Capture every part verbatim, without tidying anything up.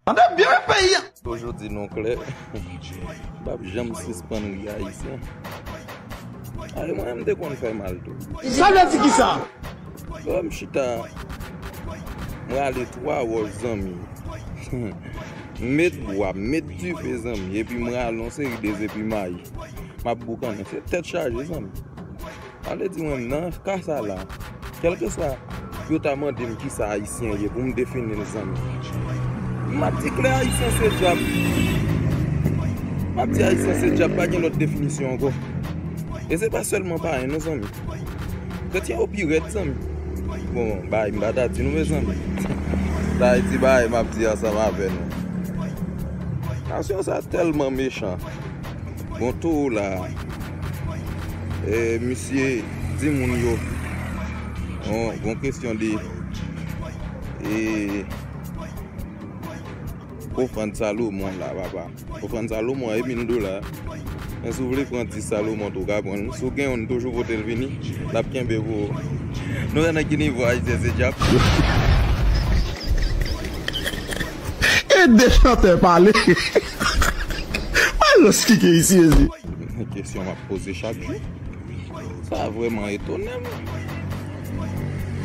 Tande byen wi peyi a. Toujou di nou klè, m p ap janm sispann ri ayisyen. Ay, mwen menm m te konn fè mal tou. Sa vle di kisa? Lè m chita, mwen ale twa wòch zanmi. M met bwa, m met dife zanmi, epi mwen ale yon seri de zepi mayi. M ap boukannen, se tèt chaje zanmi. Ale di mwen nan ka sa la, kèlkeswa yo ta mande m kisa ayisyen ye pou m defini l zanmi. M ap di klè ayisyen se dyab. M ap di ayisyen se dyab, pa gen lòt definisyon ankò. E se pa sèlman payen non zanmi. Kretyen yo pi rèd zanmi. Bon, bay m pa ta di nou mezanmi. Sa e ti bagay m ap di ansanm avè nou. Nasyon sa tèlman mechan. Bon, tou la, e, misye di moun yo, bon, bon kesyon de, e, ofrann Salomon la, papa. Ofrann Salomon a e mil dola. Men si w vle pran dis Salomon tou, w ka pran l. Si w gen youn, toujou pote l vini. L ap kenbe pou ou. Nou wè nan ki nivo ayisyen se dyab. E de chantè pale. Alòs ki gen isi, isi. Kesyon m ap poze chak jou. Sa vrèman etone m.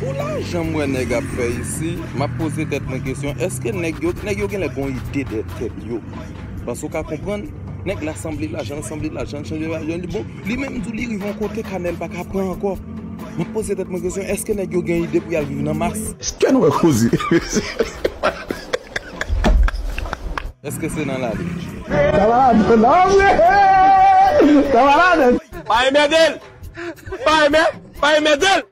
Pou lajan m wè nèg ap fè isi, m ap poze tèt mwen kesyon, èske nèg yo, nèg yo genlè gon ide dèyè tèt yo? Paske w ka konprann, nèg la sanble lajan, sanble lajan, sanble lajan, li bon, li menm tou li rive yon kote kanèl pa ka pran ankò. M ap poze tèt mwen kesyon, èske nèg yo gen ide pou y al viv nan mas? Èske nou wè koze? Èske se nan lari? Sa malad, non, sa malad. Pa enmède l! Pa enmè-, pa enmède l!